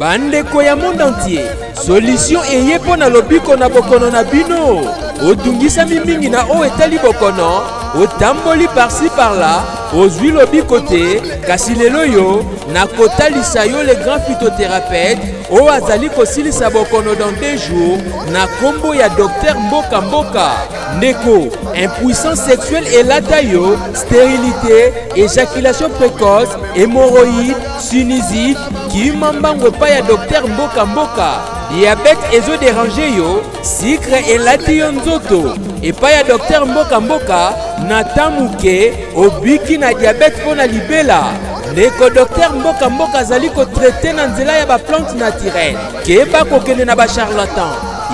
Bandeko ya monde entier, solution eye mpo na lobiko na bokono na bino. Otungisami mingi na oyo etali bokono, otamboli par-ci par-là, ozwi lobiko te, kasi lelo yo nakotalisa yo le grand phytothérapeute oyo azali kosilisa bokono dans 2 jours na kombo ya docteur Mboka Mboka. Ndeko, impuissance sexuelle elata yo, stérilité, éjaculation précoce, hémorroïde, sinusite, kima mbangu epai ya docteur Mboka Mboka. Diabète ezo déranger yo, sucre elati yo nzoto. Epai ya docteur Mboka Mboka, na temps moke obiki na diabète mpo na libela. Ndeko docteur Mboka Mboka azali kotraite na nzela ya baplante naturelle. Keba kokende na bacharlatan,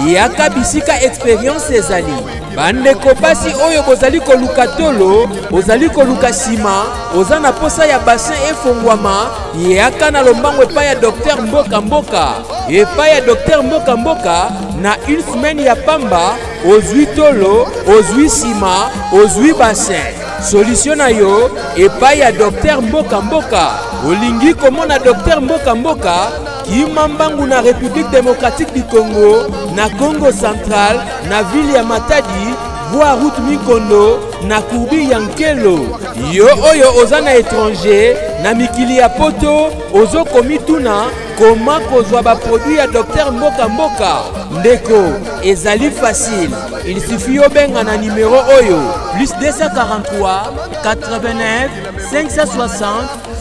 yaka bisika experience ezali. Bandeko basi oyo bozali koluka tolo, ozali koluka nsima, oza na posa ya bassin efongwama, yaka na lombango epai ya docteur Mboka Mboka. Epai ya docteur Mboka Mboka, na une semaine ya pamba, ozwi tolo, ozwi nsima, ozwi bassin. Solution na yo epai ya docteur Mboka Mboka. Olingi komona docteur Mboka Mboka? Kima mbangu na République démocratique du Congo, na Congo central, na ville ya Matadi, voie route Mikondo, na Courbi ya Nkelo. Yo oyo oza na étranger, na mikili ya poto, ozo komituna koma kozwa ba produit ya docteur Mboka Mboka. Ndeko, ezali facile. Il suffit obenga na numéro oyo plus 243 89 560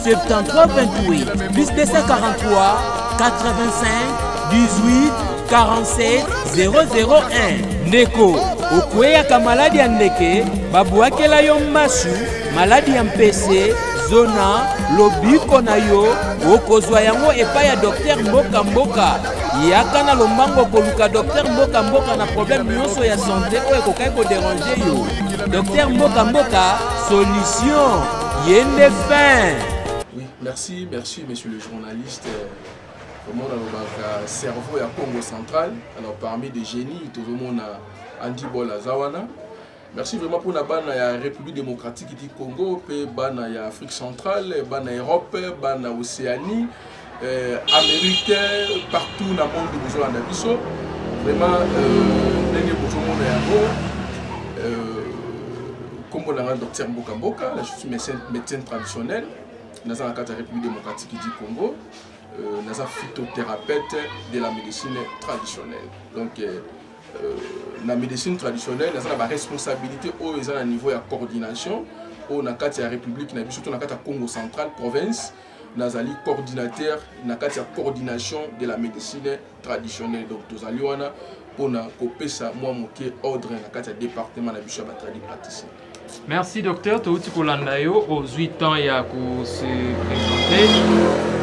73 28 plus 243 85 18 47 001. Ndeko, okweyaka maladi ya ndeke, babwakela yo mbasu, maladi ya mpese, zona, lobiko na yo okozwa yango epai ya docteur Mboka Mboka. Yaka na lombango koluka docteur Mboka Mboka na problème nyonso ya santé oyo ekokaki koderange yo. Docteur Mboka Mboka, solution ye nde fin. Oui, merci, merci monsieur le journaliste. Vraiment nalobaka cerveau ya Congo central. Alors parmi des génies tozomona Andy Bol aza wana. Merci vraiment pour la bana ya République démocratique du Congo, pe bana ya Afrique centrale, bana Europe, bana Océanie, Amérique, partout na monde bozolanda biso. Vraiment ndenge bozomona yango, kombo na nga docteur Mboka Mboka, je suis médecin traditionnel, naza na kati ya République démocratique du Congo, naza phytothérapeute de la médecine traditionnelle. Donc na médecine traditionnelle naza na ba responsabilité oyo eza na niveau ya coordination oyo na kati ya République na biso to na kati ya Congo central province, nazali coordinateur na kati ya coordination de la médecine traditionnelle. Donc tozali wana mpona kopesa mwa moke ordre na kati ya département na biso ya batradi praticien. Merci docteur, touti kolanda yo ozwi temps ya ko se présenter,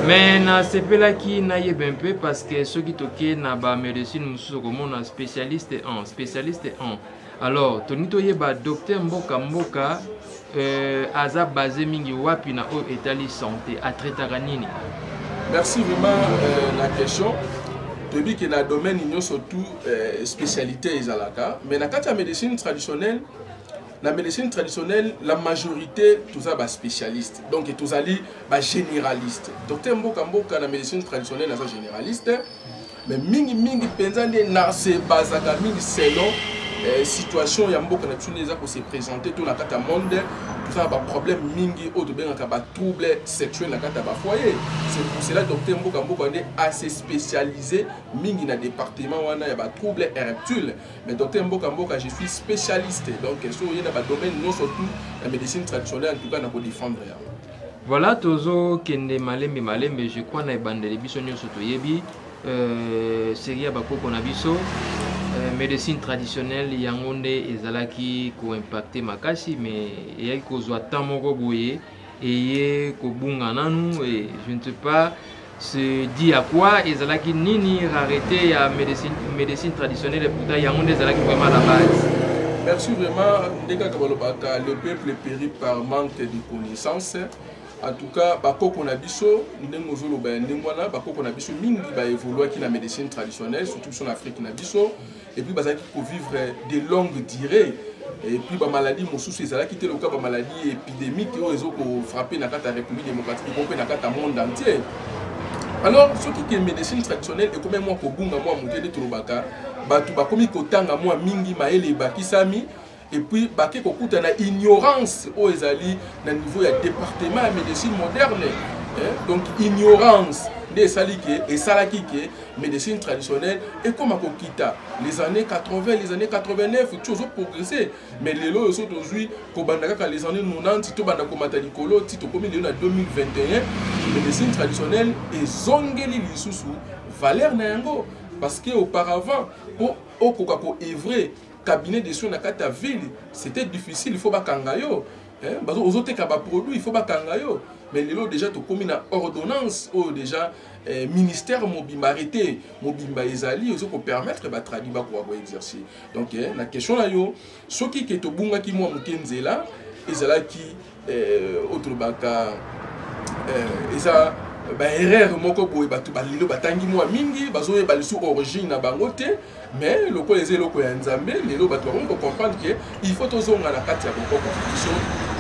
mais nasepelaki nayeba mpe parce que soki toke na ba médecine mosusu okomona spécialiste en spécialiste en. Alors tolingi toyeba docteur Mboka Mboka aza basé mingi wapi na oyo etali santé, atraitaka nini? Merci vraiment la question. Toyebi ke na domaine nyonso tout spécialité ezalaka, mais na kati ya médecine traditionnelle, la médecine traditionnelle, la majorité toza ba spécialiste, donc tozali ba généraliste. Docteur Mboka Mboka na médecine traditionnelle naza généraliste, mais mingi mingi mpenza nde na se bazaka mingi selon situation ya mboka na biso nde eza ko se présenter to na kati ya monde. Toza na ba problème mingi oyo tobengaka ba trouble sexuel na kati ya ba foyer. C'est pour cela docteur Mboka Mboka nde ase spécialisé mingi na département wana ya ba trouble érectile. Mais docteur Mboka Mboka, je suis spécialiste, donc so oye na ba domaine nyonso tout la médecine traditionnelle, en tout cas na ko défendre yango. Voilà, tozo kende malembe malembe, je crois na ebandeli biso nyonso toyebi série ya bakoko na biso, médecine traditionnelle yango nde ezalaki ko-impacter makasi, mais eyaki kozwa temps moko boye eye kobunga nanu, et je ne sais pas se dit à quoi ezalaki nini rareté ya médecine traditionnelle, et pourtant yango nde ezalaki vraiment la base. Merci vraiment. Nde kaka balobaka le peuple périt par manque de connaissance. En tout cas bakoko na biso ndenge ozoloba ya ndenge wana, bakoko na biso mingi baévoluaki na médecine traditionnelle, surtout biso na Afrique na biso, et puis bazalaki kovivre de longue durée, et puis bamaladie mosusu ezalaki te lokola bamaladie épidémique oyo ezokofrappe na kati ya République démocratique mpe na kati ya monde entier. Alors soki ke médecine traditionnelle ekomi mwa kobunga mwa moke, nde tolobaka bato bakomi kotanga mwa mingi, mayele ebakisami, et puis bake kokuta na ignorance oyo ezali na niveau ya département ya médecine moderne, hein? Donc ignorance nde esali ke esalaki ke médecine traditionnelle ekoma kokita les années 80, les années 89, ti ozoprogresse. Mais lelo oyo so tozwi kobanda kaka les années 90, tobanda komata likolo ti tokomi lelo na 2021, médecine traditionnelle ezongeli lisusu valeur na yango. Parce que auparavant, mpo okoka koœuvrer cabinet de soins na kati ya ville, c'était difficile, il faut bakanga yo. Ozoteka baproduit, il faut bakanga yo. Mais lelo déjà tokomi na ordonnance oyo déjà ministère mobimba, arrêté mobimba ezali ozo kopermettre batradi bakoka koexercer. Donc na question na yo, soki ke tobungaki mwa moke nzela, ezalaki oyo tolobaka eza baerreur moko boye. Bato balelo batangi mwa mingi, bazoyeba lisusu origine na bango te. Mais lokola eza eloko ya Nzambe, lelo bato bakomi kocomprendre ke il faut tozonga na kati ya bokoko na biso,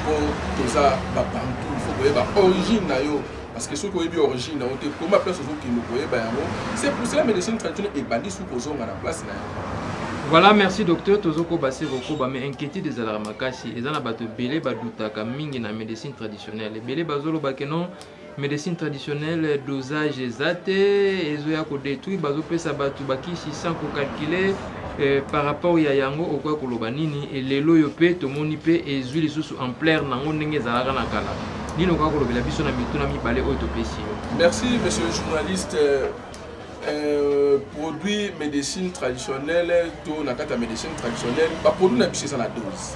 mpo toza babantu. Il faut koyeba origine na yo, parce que soki oyebi origine na yo te, koma place ozokende koyeba yango. C'est pour cela médecine traditionnelle ebandi soki kozonga na place na yango. Voilà, merci docteur. Tozokoba se kokoba, mais inquiétude ezalaka makasi. Eza na bato ebele badutaka mingi na médecine traditionnelle. Ebele bazoloba ke non, médecine traditionnelle dosage eza te, ezoya kodétruire, bazopesa bato bakisi sans kocalculer. Par rapport ya yango, okoya koloba nini? Elelo oyo mpe tomoni mpe ezwi lisusu ampleur nango ndenge ezalaka na kala. Nini okoya kolobela biso na mituna mibale oyo topesi yo? Merci, monsieur le journaliste. Produit médecine traditionnelle to na kati ya médecine traditionnelle, baproduit na biso eza na dose.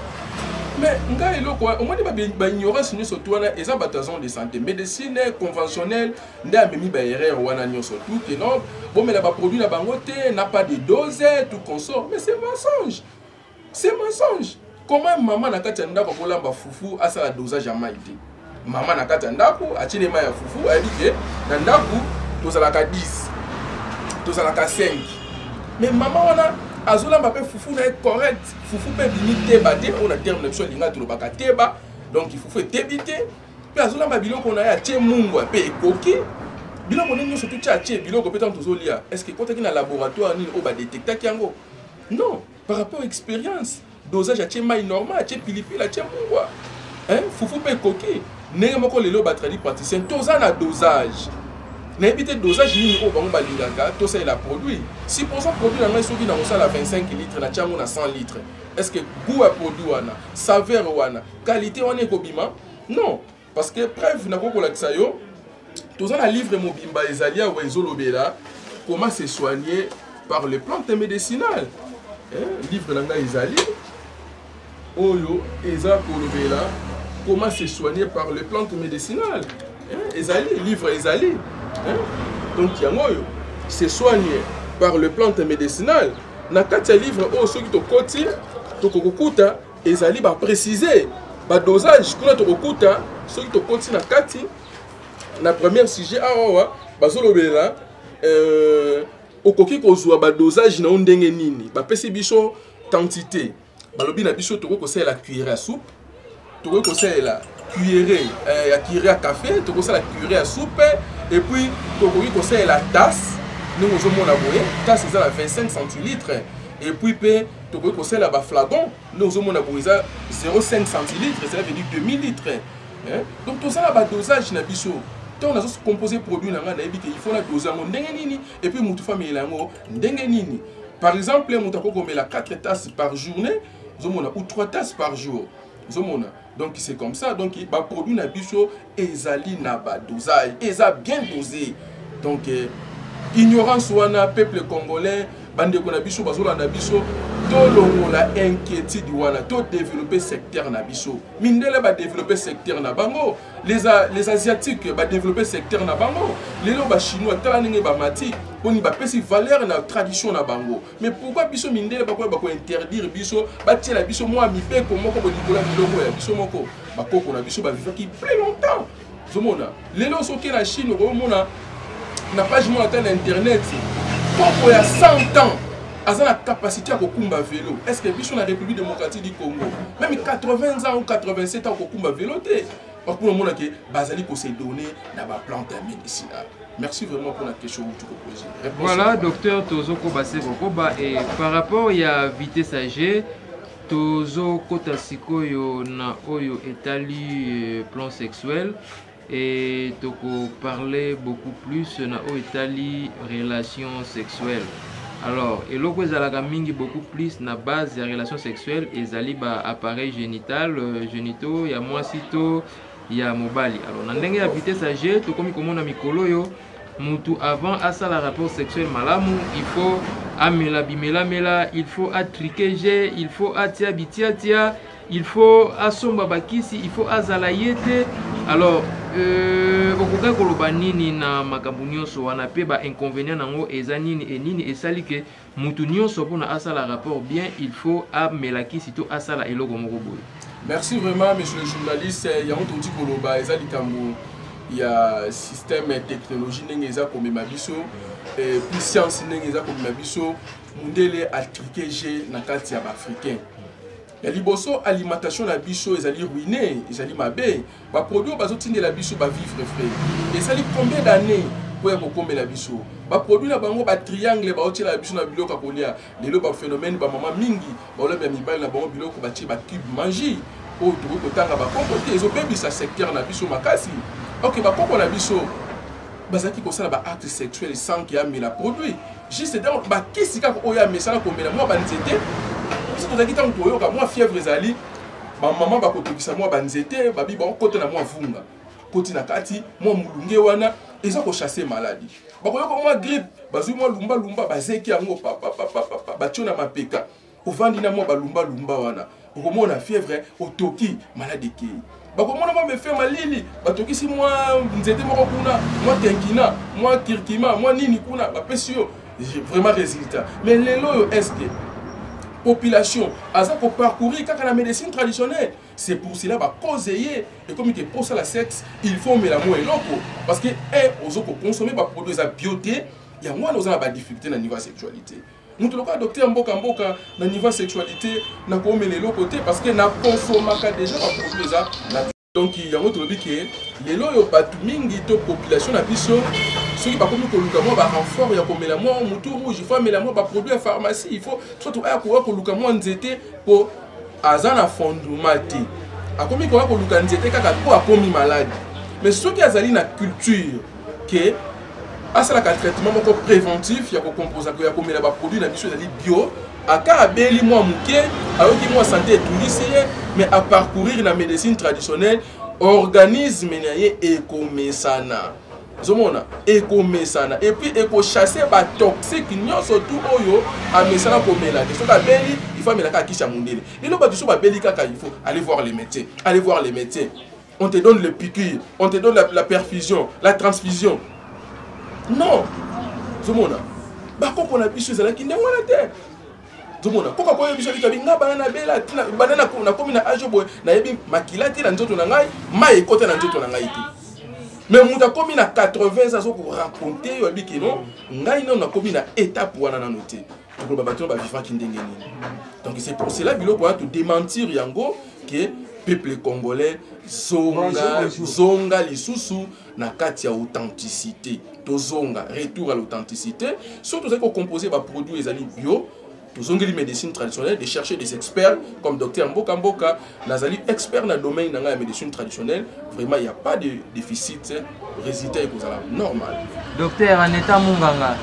Mais ngai eloko omoni, baignorance nyonso tu wana eza bato ya zone de santé médecine conventionnelle nde amemi baerreur wana nyonso tu, ke non, bomela baproduit na bango te, na pas de dose, tout consort. Mais c'est mensonge, c'est mensonge. Comment mama na kati ya ndako akolamba fufu, asala dosage ya mai te? Mama na kati ya ndako atieli mai ya fufu, ayebi ke na ndako tozalaka 10, tozalaka 5, mais mama wana azolamba mpe fufu na ye correct, fufu mpe ebimi teba te, oyo na terme na biso alinga tolobaka teba. Donc fufu etebi te, mpe azolamba biloko na ye, atie mungwa mpe ekoki, biloko nde nyonso totia, atie biloko mpe ntango tozolia. Est ce que ekotaki na laboratoire nini oyo badétectaki yango? Non, par rapport expérience, dosage, atie mai normal, atie pilipili, atie mungwa, hein? Fufu mpe ekoki. Ndenge moko lelo batradi praticien toza na dosage. Nayebi te dosage nini oyo bango balingaka tosalela produit. Supposons produit na ngai, soki na kosala 25 litre, natia yango na 100 litre, est ce que goût ya produit wana, saveur wana, qualité wana ekobima? Non, parce que preuve nakoki kolakisa yo, toza na livre mobimba ezali awa, ezolobela comment se soigner par les plantes médicinales, hein? Livre na ngai ezali oyo eza kolobela comment se soigner par les plantes médicinales, hein? Ezali livre ezali, hein? Donc yango oyo, se soigner par les plantes médicinales. Na kati ya livre oyo, soki tokoti, tokokokuta ezali baprécise badosage kuna. Tokokuta soki tokoti na kati na première sujet awa, bazolobela okoki kozwa badosage na yo ndenge nini. Bapesi biso quantité, balobi na biso tokoki kosalela cuillère ya soupe, tokoki kosalela cuillère ya cuillère ya café, tokosala cuillère ya soupe, et puis tokoki kosalela tasse ndenge ozomona boye, tasse eza na 25 centilitres, et puis mpe tokoki kosalela baflacon nde ozomona boye, eza 0,5 centilitres, cela veut dire 2000 litres, hein? Donc tozala badosage na biso. Ntango nazocompose produit na ngai, nayebi ke il faut na dose yango ndenge nini, et puis motu famela yango ndenge nini. Par exemple, moto akoki komela 4 tasses par journée, ozomona, ou 3 tasses par jour, ozomona. Donc c'est comme ça. Donc baproduit na biso ezali na badosage, eza bien dosé. Donc ignorance wana, peuple congolais, bandeko na biso bazolanda biso, tolongola inquiétude wana, todéveloppe secteur na biso. Mindele badéveloppe secteur na bango, les Asiatiques badéveloppe secteur na bango, lelo Bachinois, tala ndenge bamati, mponi bapesi valeur na tradition na bango. Mais pourquoi biso mindele bakoya bakointerdire biso, batiela biso mwa mibeko moko bolikolo ya biloko ya biso moko? Bakoko na biso bavivaki plus longtemps. Ozomona lelo, soki na Chine, okomona na page moko ata na internet, koko ya 100 ans aza na capacité ya kokumba vélo. Est ce que biso na République démocratique du Congo, même 80 ans ou 87 ans, kokumba vélo te? Mpona omona ke bazali kose donner na baplante ya médicinale. Merci vraiment pour la question que tu poses. Voilà, docteur tozokoba se kokoba et par rapport ya vitesse âgée tozokota sikoyo na oyo etali plan sexuel et toko parler beaucoup plus na oyo etali relation sexuelle. Alors, eloko ezalaka mingi beaucoup plus na base ya relation sexuelle ezali ba appareil génital, génitaux ya mwasi to ya mobali. Alors, na ndenge ya vitesse ya G, tokomi komona mikolo oyo mutu avant asala rapport sexuel malamu, il faut amela bimelamela, il faut atriquer G, il faut atia bitiatia, il faut asomba bakisi, il faut azala ye te. Alors, okoki koloba nini na makambo nyonso wana pe ba inconvénient nango eza nini e nini esali ke mutu nyonso mpona asala rapport bien, il faut amela kisi to asala eloko moko boye? Merci vraiment, monsieur le journaliste. Yango toti koloba eza likambo ya système technologie ndenge eza komema biso, puis science ndenge eza komema biso. Mundele atriqué G na kati ya baafricain. Ya liboso, alimentation na biso ezali ruiné, ezali mabe. Baproduit oyo bazotindela biso, bavivre frais, ezali combien d'années mpo ya kokomela biso baproduit na bango, batriangle baotiela biso na biloko ya kolia. Lelo baphénomène, bamama mingi baolambela mibali na bango biloko batie bacube Maggi oyo tokoki kotanga bakoko te, ezobebisa secteur na biso makasi. Ok, bakoko na biso bazalaki kosala baacte sexuel sans ke amela produit, juste donc bakisi kaka oyo amesana komela mwa banzete. Biso tozalaki, ntango toyoka mwa fièvre ezali, bamama bakotokisa mwa banzete, babi bakokota na mwa vunga, koti na kati mwa molunge wana, eza kochasser maladie. Bakoyoka mwa grippe, bazwi mwa lumbalumba, bazeki yango papapapapa, batio na mapeka, ovandi na mwa balumbalumba wana, okomona fièvre otoki, malade ekei. Bakomona mwa mefe malili, batokisi mwa nzete moko kuna, mwa kenkina, mwa kirkima, mwa nini kuna, bapesi yo vraiment résultat. Mais lelo oyo, est ce que population aza koparcourir kaka na médecine traditionnelle? C'est pour cela bacause ye ekomi ke posala sexe, il faut omela mwa eloko, parce que un ozo kokonsommer baproduit eza bio te. Yango wana oza na badifficulté na niveau ya sexualité. Moto lokola docteur Mboka Mboka, na niveau ya sexualité nakomela eloko te, parce que nakonsomaka déjà baproduit eza na. Donc yango tolobi ke lelo oyo bato mingi to population na biso, soki bakomi koluka mwa barenfort ya komela mwa mutu rouge, il faut amela mwa baproduit ya pharmacie, il faut surtout aya koya koluka mwa nzete mpo aza na fondement te. Akomi koya koluka nzete kaka mpo akomi malade. Mais soki azali na culture ke asalaka traitement moko préventif ya kokomposa, ya komela baproduit na biso ezali bio, aka abeli mwa moke, ayoki mwa santé etungisi ye, mais aparcourir na médecine traditionnelle, organisme na ye ekomesana, ozomona ekomesana, et puis ekochasse batoxique nyonso tu oyo amesana komela te. Soki abeli, il faut amela kaka kisi ya mondele. Lelo bato so babeli kaka, il faut aller voir les médecins, aller voir les médecins, on te donne le piqûre, on te donne la perfusion, la transfusion. Non, ozomona bakoko na biso ezalaki ndenge wana te. Ozomona koko akoyebi biso likabi nga bana nabela bana nakomi na age boye, nayebi makila te na nzoto na ngai, mai ekota na nzoto na ngai te. Mais moto akomi na 80 ans azokoraconter yo, abi ke non, ngai nano nakomi na étape wana nano te. Tokoloba bato wana bavivaki ndenge nini? Donc c'est pour cela biloko wana todémentir yango ke peuple congolais, zonga, zonga lisusu na kati ya authenticité. Tozonga, retour à l'authenticité. Soki tozali kocomposer baproduit ezali bio, tozongeli médecine traditionnelle, de chercher des experts comme docteur Mboka Mboka. Nazali expert na domaine na ngai ya médecine traditionnelle. Vraiment, il y a pas de déficit, résultat ekozala normal. Docteur Aneta Munganga,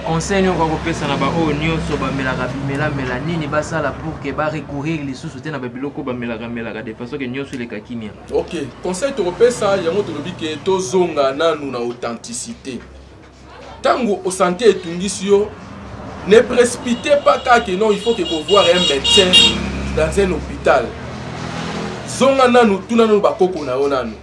conseil nini okoka kopesa na baoyo nyonso bamelaka bimelamela? Nini basala pour ke barecourir lisusu te na babiloko bamelaka melaka, de façon ke nyonso eleka kimia? Ok, conseil tokopesa yango, tolobi ke tozonga nanu na authenticité. Ntango santé etungisi yo, ne précipitez pas kaka non, il faut que voir un médecin dans un hôpital. Zonga nanu, tuna nanu bakoko na yo nanu: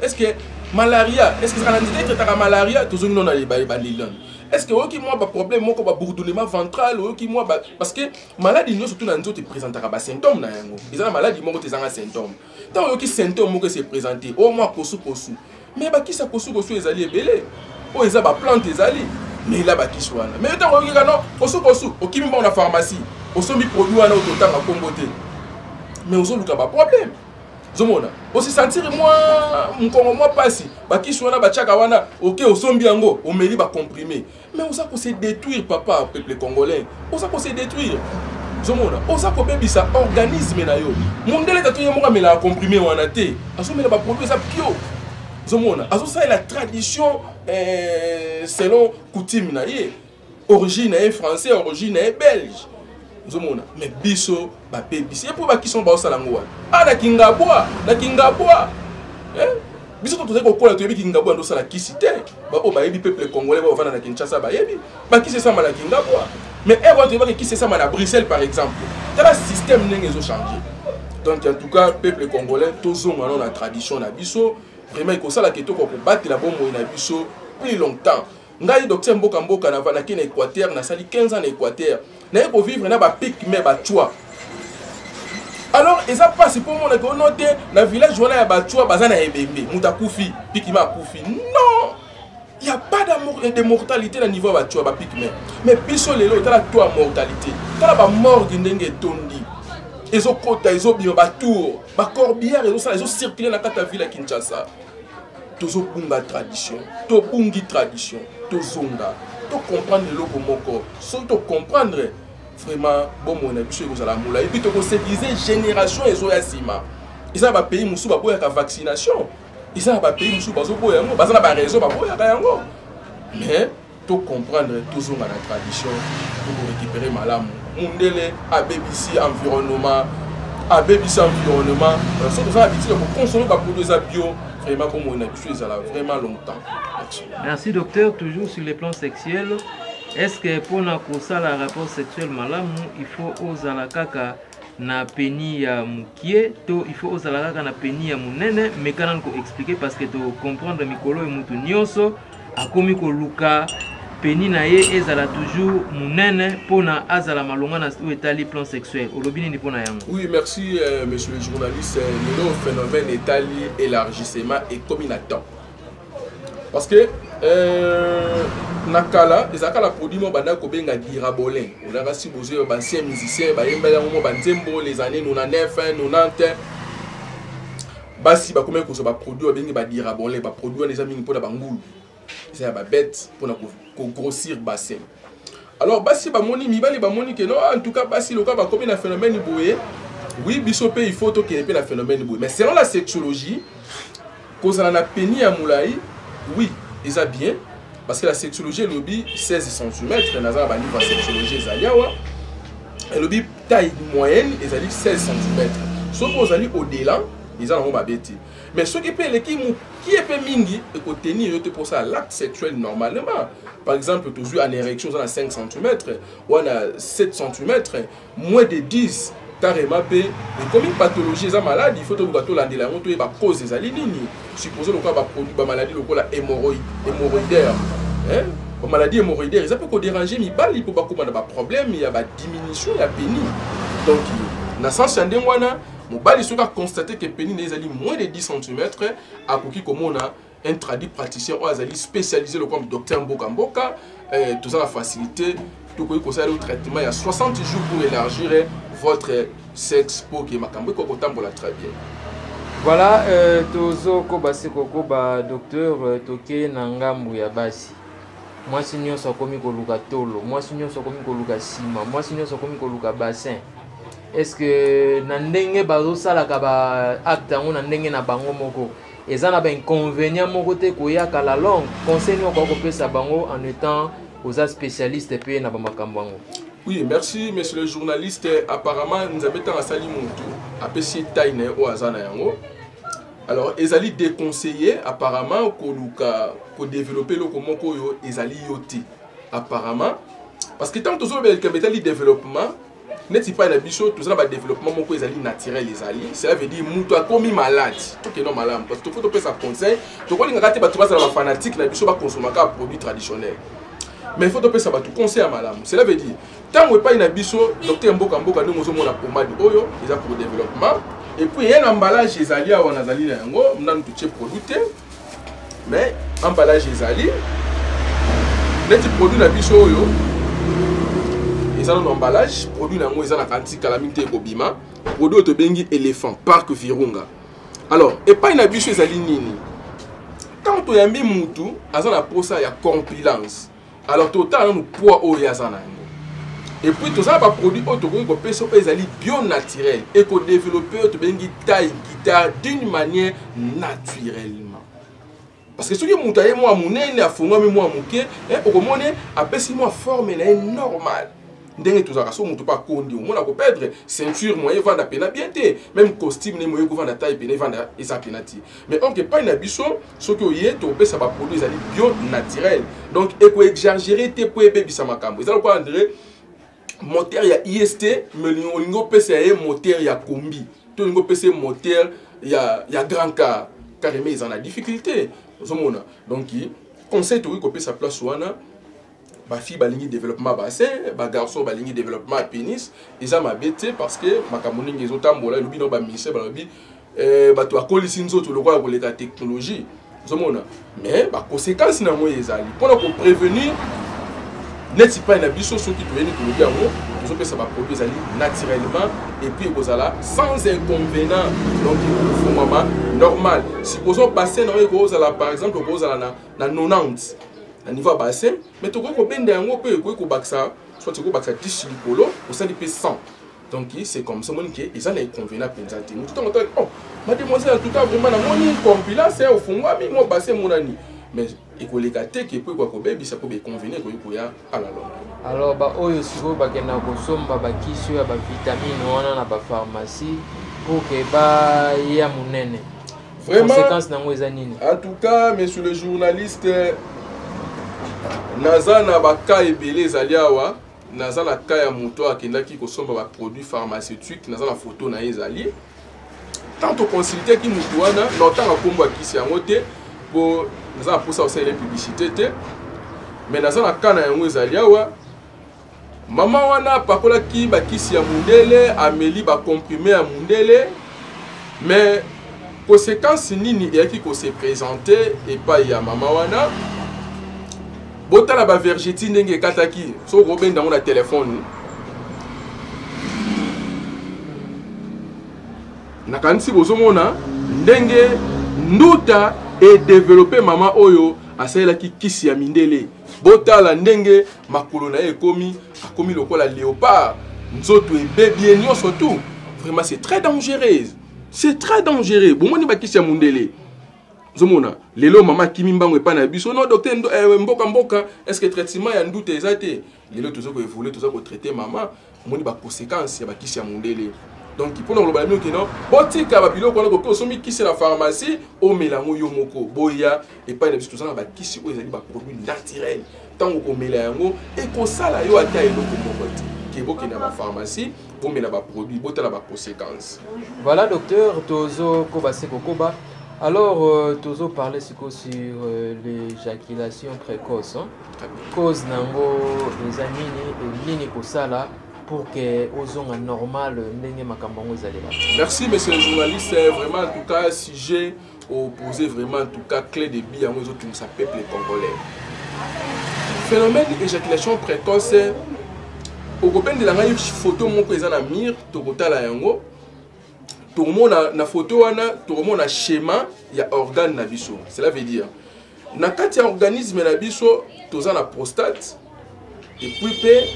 est ce que malaria, est ce que ezalaka na nzete etraitaka malaria? Tozongi nano na ebandeli nanu. Est ce que oyoki mwa baproblème moko, babourdonnement ventral, oyoki mwa ba... parce que maladi nyonso tu na nzoto eprésentaka basymptôme na yango. Eza na maladi moko te ezanga symptôme. Ntango oyoki symptôme moko ese présente oyo mwa kosukosu, mais bakisi ya kosukosu ezali ebele, oyo eza baplante ezali, mela bakisi wana. Mais ntango oyoki kaka no kosukosu, okimi mbango na pharmacie, osombi produit wana oyo totanga nkombo te, mais ozoluka baproblème. Ozomona ose sentir mwa mokongo, mwa mpasi, bakisi wana batiaka wana, oke osombi yango, omeli bacomprimer, mais oza kose détruire. Papa, peuple congolais, oza kose détruire. Ozomona oza kobebisa organisme na yo. Mondele tato ye moko amelaka comprimé wana te, azomela baproduit eza bio. Ozomona azosalela tradition selon coutume na ye, origine na ye français, origine na ye belge. Ozomona, mais biso babebisi ye mpo bakisi ngo baosala yango wana a na Kingabwa, na Kingabwa, eh? Biso to tozali kokola, toyebi Kingabwa nde osala kisi te. Baoyo bayebi, peuple congolais bao bavanda na Kinshasa bayebi bakisi esama na Kingabwa, mais ere wana toyebaki kisi esama na Bruxelles par exemple. Tala système ndenge ezochanger. Donc en tout cas, peuple congolais, tozonga no na tradition na biso. Vraiment ekosalaka etoko kobatela bomoi na biso plus longtemps. Ngai docteur Mboka Mboka, navandaki na Équateur, nasali 15 ans na Équateur, naye kovivre na bapygmées, Batwa. Alors eza mpasi mpo omonaki ono te na village wana ya Batwa, baza na ebembe, moto akufi, pygmée akufi. Non, il y a pas de mortalité na niveau ya Batwa, bapygmées. Mais biso lelo, tala taux ya mortalité, tala bamorgue ndenge etondi, ezokota, ezobima, batour, bacorbillard ezosala, ezocircule na kati ya ville ya Kinshasa. Tozobunga tradition, tobungi tradition. Tozonga, tocomprendre eloko moko. Soki tocomprendre vraiment, bomoi na biso ekozala molai, et puis tokosécuriser génération ezoya nsima. Eza na bapays mosusu baboyaka vaccination, eza na bapays mosusu bazoboya yango, baza na baraison baboyaka yango. Mais tocomprendre, tozonga na tradition, tokorécupérer malamu. Mundele abebisi environnement, abebisi environnement. Soki toza na habitude ya koconsommer baproduit eza bio, vraiment bomoi na biso ezala vraiment longtemps. Merci. Merci docteur. Toujours sur le plan sexuel, est ce que mpona kosala rapport sexuel malamu, il faut ozala kaka na pénis ya mokie to il faut ozala kaka na pénis ya monene? Meka nanu koexpliquer, parce que tocomprendre mikolo oyo mutu nyonso akomi koluka pénis na ye ezala toujours monene mpona azala malonga na oyo etali plan sexuel. Olobi nini mpona yango? Oui, merci monsieur le journaliste. Lelo phénomène etali élargissement ekomi na temps, parce que na kala ezalaka na produit moko bandaki kobenga Durabolin. Olaka si bozwi baancien musicien bayembeli yango mo banzembo les années 99, 90. Basi bakomaki kozwa baproduit babengi baDurabolin. Baproduit wana eza mingi mpona bangulu, eza ya babete mpona kogrossir bassin. Alors basi bamoni, mibali bamoni ke non, en tout cas basi loka bakomi na phénomène boye, oui, biso mpe il faut tokende mpe na phénomène boye. Mais selon la sexologie, kozala na pénis ya molai, oui, eza bien, parce que la sexologie elobi 16 cm. Naza na balivre ya sexologie, ezali awa, elobi taille moyenne ezali 16 cm. Soki ozali au-delà, eza nango mabe te, mais soki mpe eleki mokie mpe mingi, ekotenir yo te mposala l'acte sexuel normalement. Par exemple, tozwi en érection, oza na 5 cm wana, 7 cm, moins de 10 carrément mpe ekomi pathologie, eza maladi. Il faut toluka, tolandela yango, toyeba cause ezali nini. Suppose lokola baproduit bamaladie lokola hémorroïdaire, hein? Bamaladie hémorroïdaire eza mpe kodéranger mibali mpo bakóma na baproblème ya badiminution ya pénis. Donc na sens ya ndenge wana, mobali soki aconstate ke pénis na ye ezali moins de 10 cm, akoki komona un tradi praticien oyo azali spécialisé lokola docteur Mboka Mboka. Toza na facilité, tokoki kosala traitement ya 60 jours pour élargir votre sexe, pour ke makambo ekoki kotambola très bien. Voilà, tozokoba se kokoba, docteur. Toke na ngambu ya basi. Mwasi nyonso akomi koluka tolo, mwasi nyonso akomi koluka nsima, mwasi nyonso akomi koluka bassin. Est ce que na ndenge bazosalaka baacte yango na ndenge na bango moko, eza na bainconvénient moko te koyaka la longue? Conseil nini okoka kopesa bango en étant oza spécialiste mpe na bamakambo yango? Oui, merci monsieur le journaliste. Apparemment Nzambe ntango asali motu, apesi ye taille na ye oyo aza na yango. Alors ezali déconseillé apparemment koluka kodévelopper eloko moko oyo ezali yo te apparemment, parce que ntango tozolobela likambo etali développement, neti epai na biso toza na badéveloppement moko ezali naturel ezali. Cela veut dire moto akomi malade, tokende malamu, parce que tofo topesa conseil. Tokolingaka te bato bazala bafanatique na biso, bakonsomaka produit traditionnel, mais il faut topesa bato conseil ya malamu. Cela veut dire ntango epai na biso, docteur Mboka Mboka, ndenge ozomona pomade oyo eza pour développement, et puis ye na emballage ezali awa, nazali na yango nanu totie produit te, mais emballage ezali neti produit na biso oyo eza nano emballage. Produit na yango eza na kanti, kala mingi te ekobima. Produit oyo tobengi Éléphant Parc Virunga. Alors epai na biso ezali nini? Ntango toyambi mutu aza na posa ya corpulence, alors totala nanu poids oyo ye aza na yango, et puis toza na baproduit oyo tokoki kopesa oyo ezali bio naturel, ekodeveloppe oyo tobengi taille guitare d'une manière naturellement. Parce que soki moto aye mwa monene, afungwami mwa moke, okomona apesi mwa forme na ye normale. Ndenge tozalaka, so moto mpe akondi, omona koperdre ceinture, moye evanda pena bien te, même costume ne moye kovanda taille pena evanda eza pena te. Mais or que epai na biso, soki oye, tokopesa baproduit ezali bio naturel, donc ekoexagere te mpo ebebisa makambo. Eza lokola andre moteur ya IST, mais olingi opesa ye moteur ya kombi to olingi opesa ye moteur ya grand car, carrément eza na difficulté. Ozomona, donc conseil tokoki kopesa place wana, bafille balingi développement bassin, bagarçon balingi développement ya pénis, eza mabe te, parce que makambo ndenge ezotambola, elobi na baministère, balobi bato bakolisi nzoto lokola koleka technologie. Ozomona, mais baconséquence na yango ezali mpona koprévenir. Neti pai na biso, soki toyeni tolobi yango, tozopesa baproduit ezali naturellement, et puis ekozala sans inconvénient, donc ekofungwama normal. Supposons bassin na oyo ekozala, par exemple, ekozala na 90 na niveau ya bassin, mais tokoki kobenda yango mpe ekoki kobakisa, soit ekoki kobakisa 10 likolo, osali mpe 100. Donc c'est comme ça, omoni ke eza na inconvénient mpenza te. Motu ntango otali: "Oh, mademoiselle, en tout cas vraiment namoni corpulence, ofungwami mwa bassin emonani", mais ekoleka te ke po ekoka kobebisa, mpo bainconvénient ekoki koya à la longue. Alors baoyo sikoyo bakendaka kosomba bakisi oyo ya bavitamine wana na bapharmacie pour ke baya monene, vraiment, conséquence nango eza nini? En tout cas, monsieur le journaliste, naza na baka ebele ezali awa. Naza na ka ya moto akendaki kosomba baproduit pharmaceutique, naza na photo na ye ezali. Tant toconsulteki motu wana, na otanga nkombo ya kisi yango te mpo naza na mposa kosalela publicité te, mais naza na ka na yango ezali awa. Mama wana apakolaki bakisi ya mundele, ameli bacomprimé ya mundele, mais conséquence nini eyaki kose présenter epai ya mama wana? Botala bavergeture ndenge ekataki. Soki okobenda yango na telefone, nakanisi bozomona ndenge nduta edéveloppe. Mama oyo asalelaki kisi ya mindele, botala ndenge makolo na ye ekomi, akomi lokola léopard, nzoto ebebi ye nyonso tout. Vraiment, c'est très dangereux, c'est très dangereux. Bomoni bakisi ya mundele, ozomona lelo mama akimi mbango epai na biso: "Non, docteur, mboka mboka, est ce que traitement ya nduta eza te?" Lelo toza koévoluer, toza kotraiter mama. Omoni baconséquence ya bakisi ya mondele. Donc mpona koloba na bino keno botika babiloko wana, koki osombi kisi na pharmacie, omela yango yo moko. Boya epai na biso, toza na bakisi oyo ezali baproduit naturel. Ntango komela yango, ekosala yo ata eloko moko te. Ke bokende na bapharmacie, bomela baproduit, botala baconséquence. Voilà, docteur, tozo koba se kokoba. Alors tozo parler sikoyo sur l'éjaculation précoce, hein? Cause nango eza nini e nini kosala pour que ozonga normal ndenge makambo yango ezalelaka? Merci, monsieur le journaliste. Vraiment, en tout cas, sujet opposé, vraiment, en tout cas, clé de bi yango ezotungisa peuple congolais, phénomène éjaculation précoce. Okobendela ngai photo moko eza na mire, tokotala yango, tokomona na photo wana, tokomona schéma ya organe na biso. Cela veut dire, na kati ya organisme na biso, toza na prostate, et puis mpe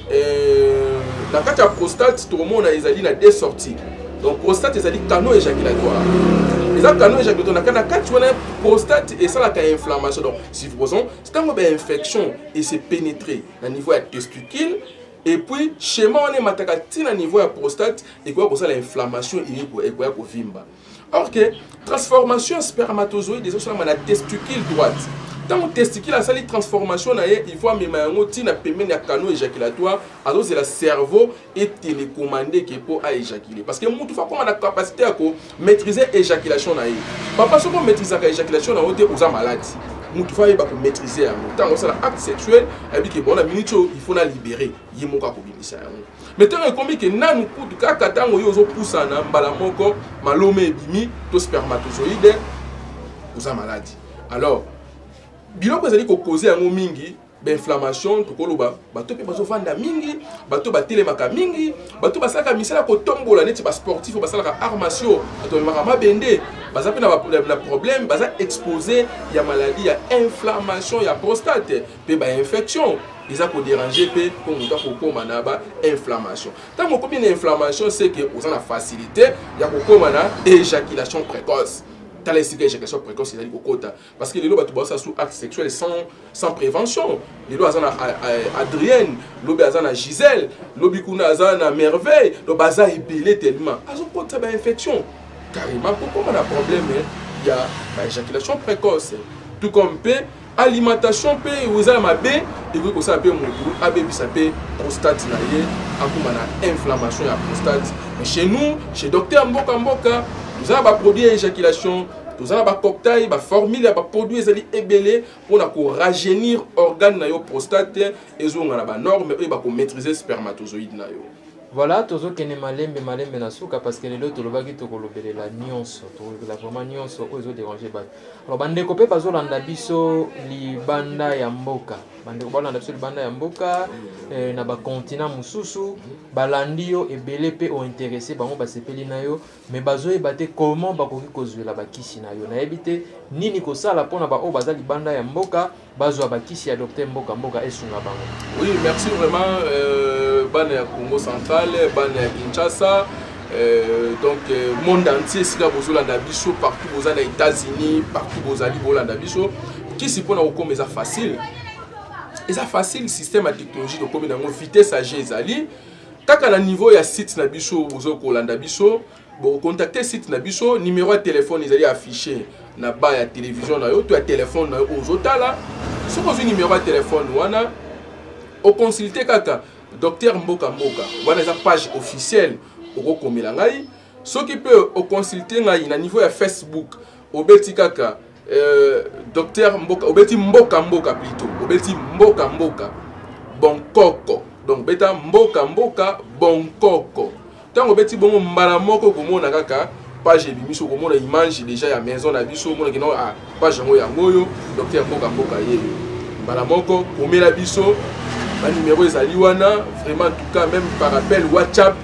na kati ya prostate, tokomona ezali na deux sorties. Donc prostate ezali canaux éjaculatoire, eza canaux éjaculatoire. Na kati wana, prostate esalaka inflammation. Donc supposons ntango bainfection ese pénétrer na niveau ya testicule, et puis schéma wana emataka ntina niveau ya prostate, ekoya kosala inflammation, ekoya kovimba. Or que transformation ya spermatozoïde ezosalama na testicule droite. Ntango testicule asali transformation na ye, il faut amema yango ntina pembeni ya canaux éjaculatoire. Azozela cerveau etélécommande ke mpo aéjacule, parce que mutu fa koma na capacité ya komaîtriser éjaculation na ye. Papa, soki omaîtrisaka éjaculation na yo te, oza maladi. Mutu fa ayeba komaîtriser yango. Ntango osala acte sexuel, ayebi ke bon, na minute oyo, il faut na libérer, ye moko akobimisa yango. Mais ntango ekomi ke nanu kutu kaka ntango yo ozopusana, mbala moko malome ebimi to spermatozoïde, oza maladi. Alors biloko ezali kocauser yango mingi, bainflammation. Tokoloba bato mpe bazovanda mingi, bato batelemaka mingi, bato basalaka misala kotombola neti basportif oyo basalaka arts martiaux, bato bamemaka mabende. Baza mpe na problème, baza exposé ya maladie ya inflammation ya prostate mpe bainfection eza koderange mpe mpo moto akokóma na bainflammation. Ntango okomi na inflammation, c'est que oza na facilité ya kokóma na éjaculation précoce. Tala esika éjaculation précoce ezali kokota, parce que lelo bato bazosala su acte sexuel sans prévention. Lelo aza na Adrienne, lobi aza na Gisèle, lobi kuna aza na Merveille. Donc baza ebele tellement azokotisa bainfection, carrément kokóma na problème ya baéjaculation précoce. Tout comme mpe alimentation mpe eza ya mabe, ekoki kosala mpe motu abebisa mpe prostate na ye, akóma na inflammation ya prostate. Mais chez nous, chez docteur Mboka Mboka, toza na baproduit ya éjaculation, toza na bacocktail, baformule ya baproduit ezali ebele mpona korajeunir organe na yo prostate, ezonga na banorme oyo bakomaîtrise spermatozoïde na yo. Voilà, tozokende malembe malembe na suka, parce que lelo tolobaki tokolobelela nyonso, tokolobela vraiment nyonso oyo ezoderange bato. Alors bandeko mpe bazolanda biso libanda ya mboka, bandeko balanda biso libanda ya mboka, na bacontinent mosusu, balandi yo ebele mpe ointeresse bango, basepeli na yo, mais bazoyeba te comment bakoki kozwela bakisi na yo. Nayebi te nini kosala mpona baoyo baza libanda ya mboka bazwa bakisi ya docteur Mboka Mboka, esunga bango. Oui, merci vraiment, bana ya Congo Central, bana ya Kinshasa, donc monde entier esika bozolanda biso partout, boza na États-Unis, partout bozali bolanda biso. Kisi mpona kokoma eza facile, eza facile. Système ya technologie tokomi nango, vitesse ag ezali kaka na niveau ya site na biso. Bozokolanda biso, bokocontacte site na biso, numéro ya telefone ezali affiché na ba ya télévision na yo to ya telefone na yo oyo ozotala. Soki ozwi numéro ya telefone wana, oconsulte kaka docteur Mboka Mboka, wana eza page officielle, okokomela ngai. Soki mpe oconsulte ngai na niveau ya Facebook, obeti kaka docteur Mboka, obeti Mboka Mboka plutôt, obeti Mboka Mboka Bonkoko. Donc beta Mboka Mboka Bonkoko. Ntango obeti bongo, mbala moko okomona kaka page ebimisi, okomona image déjà ya maison na biso, omona kino, ah, page yango, yango oyo, docteur Mboka Mboka ye. Mbala moko komela biso, banimero ezali wana. Vraiment, en tout cas, même par appel WhatsApp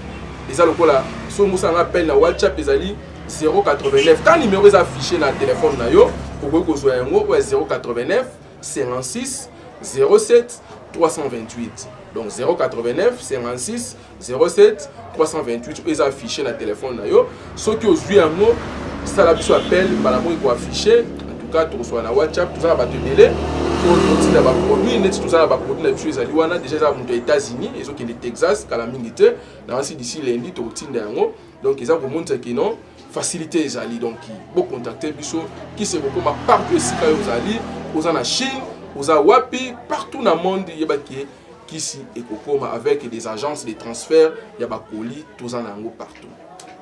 eza lokola soki osalanga appel na WhatsApp, ezali 089. Quand numéro eza affiché na telefone na yo, okoki kozwa yango oyo ya 089 56 07 328. Donc 089 56 07 328 oyo eza affiché na telefone na yo. Soki ozwi yango, sala biso appel, mbala moko ekoaffiche. En tout cas, tokozwa na WhatsApp, toza na bato ebele oyo totinda baproduit. Neti toza na baproduit na biso ezali wana déjà, eza moto ya États-Unis, ezokende Texas kala mingi te, nayasi d'ici lundi tokotinda yango. Donc eza komonisa ke non, facilité ezali. Donc bocontacte biso, kisi ekokoma partout esika oyo ozali, oza na Chine, oza wapi, partout na monde, yebaki kisi ekokoma avec des agences de transfert ya bakoli, toza na yango partout.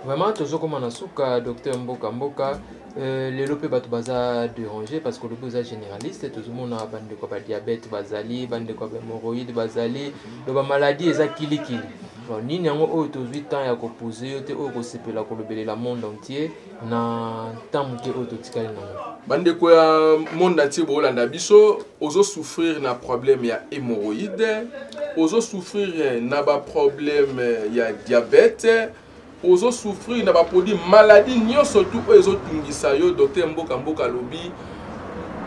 Vraiment, tozokoma na suka, docteur Mboka Mboka. Lelo mpe bato baza déranger parce que olobi oza généraliste. Tozomona bandeko ya badiabète bazali, bandeko ya bahémorroïde bazali, do bamaladie eza kilikili. Bon, nini yango oyo tozwi temps ya kopose yo te, oyo kosepela kolobelela monde entier na temps moke oyo totikali nango? Bandeko ya monde entier boolanda biso, ozosouffrir na problème ya hémorroïde, ozosouffrir na baproblème ya diabète, ozosouffrir na baproduit maladie nyonso tu oyo ezotungisa yo, docteur Mboka Mboka alobi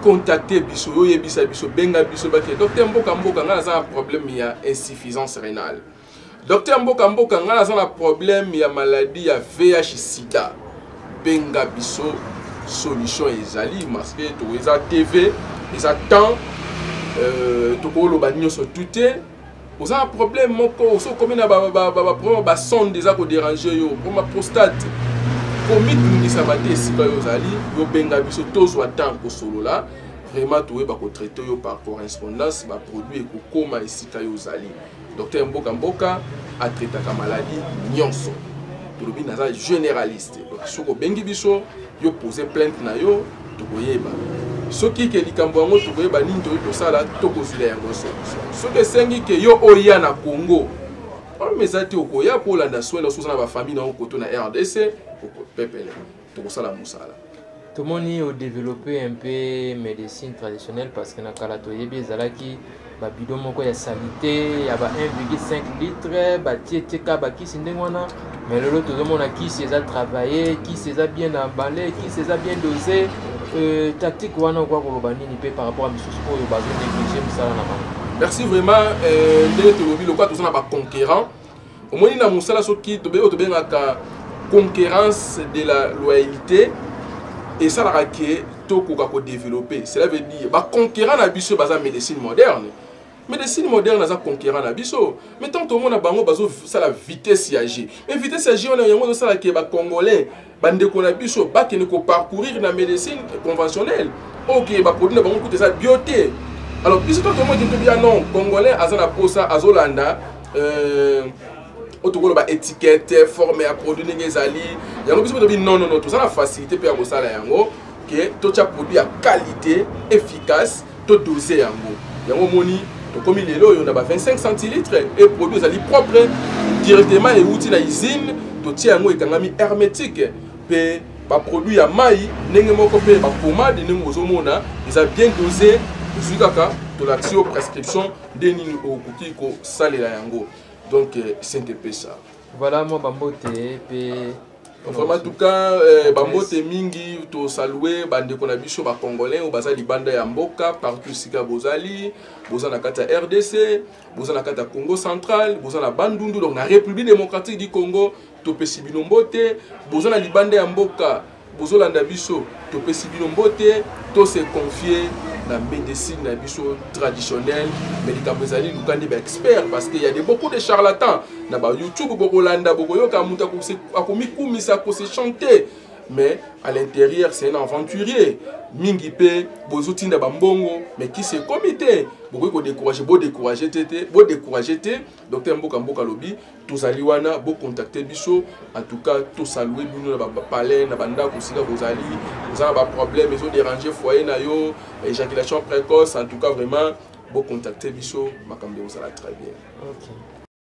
contacte biso. Yo oyebisa biso, benga biso bake: "Docteur Mboka Mboka, ngai naza na problème ya insuffisance rénale. Docteur Mboka Mboka, ngai naza na problème ya maladie ya VIH sida." Benga biso, solution ezali, parce que to eza TV, eza temps, tokoloba nyonso tu te. Oza na problème moko, soki okomi na baproblème, basonde eza koderange yo, problème ya prostate, komitungisama te. Esika oyo ozali, yobenga biso, tozwa temps kosolola. Vraiment, toyeba kotraite yo par correspondance, baproduit ekokóma esika yo ozali. Docteur Mboka Mboka atraitaka maladie nyonso, tolobi naza généraliste. Donc soki obengi biso, yo pose plainte na yo, tokoyeba soki ke likambo yango, tokoyeba nini toyei tosala, tokozwila yango solution. Soki esengi ke yo oya na Congo, problème eza te, okoya mpo olanda soin na oza na bafamille na yo koto na RDC, pepele tokosala mosala. Tomoni odéveloppe un peu médecine traditionnelle, parce que na kala toyebi ezalaki Babidon moko ya salite ya ba 1,5 litre, batie tie ka bakisi ndenge wana. Mais lelo tozomona kisi eza travailler, kisi eza bien emballé, kisi eza bien dosé. Tactique wana okoka koloba nini mpe par rapport à misusu oyo bazo négliger mosala na bango? Merci vraiment. Ndenge tolobi, lokola toza na baconquérant, omoni na mosala, soki oyo tobengaka concurrence de la loyalité esalaka ke tokoka kodévelopper. Cela veut dire baconquérant na biso baza médecine moderne. Médecine moderne aza conquérant na biso, mais tant tomona bango bazosala vitesse ya G, mais vitesse ya G wana, yango ezosala ke bacongolais, bandeko na biso, bakende koparcourir na médecine conventionnelle oyo ke baproduit na bango kuta eza bio te. Alors biso to tomoni tobiya non, congolais aza na posa, azolanda oyo tokoloba étiquette, forme ya produit ndenge ezali. Yango biso mpe tobi non, non, non, toza na facilité mpe ya kosala yango ke totya produit ya qualité, efficace, todose yango. Yango omoni tokomi lelo oyo na ba 25 centilitres et produit ezali propre, directement euti na usine, totia yango ekangami hermétique. Mpe baproduit ya mai ndenge moko, mpe bapomade ndenge ozomona eza bien dosé. Ozwi kaka, tolakisi yo prescription nde nini okoki kosalela yango. Donc c'est un peu ça. Voilà, mwa bambote mpe. Vraiment, en tout cas, bambote mingi. Tosalue bandeko na biso bacongolais oyo baza libanda ya mboka, partout esika bozali, boza na kati ya RDC, boza na kati ya Congo Central, boza na Bandundu, donc na République démocratique du Congo, topesi bino mbote. Boza na libanda ya mboka, bozolanda biso, topesi bino mbote. Tose confier na médecine na biso traditionnelle, mais likambo ezali, luka nde baexpert, parce que y a de beaucoup de charlatans na bayoutube. Bokolanda, bokoyoka moto akomikumisa, akose chanter, mais à l'intérieur c'est un aventurier. Mingi mpe bozotinda bambongo, mais kisi ekomi te, bokoki kodécourage. Bodécourage te, te, bodécourage te. Docteur Mboka Mboka alobi tozali wana, bocontacte biso. En tout cas, tosalue bino na bapalais, na bandako esika bozali, oza na baproblème ezodérange foyer na yo, éjaculation précoce, en tout cas vraiment bocontacte biso, makambo ekozala très bien. Okay.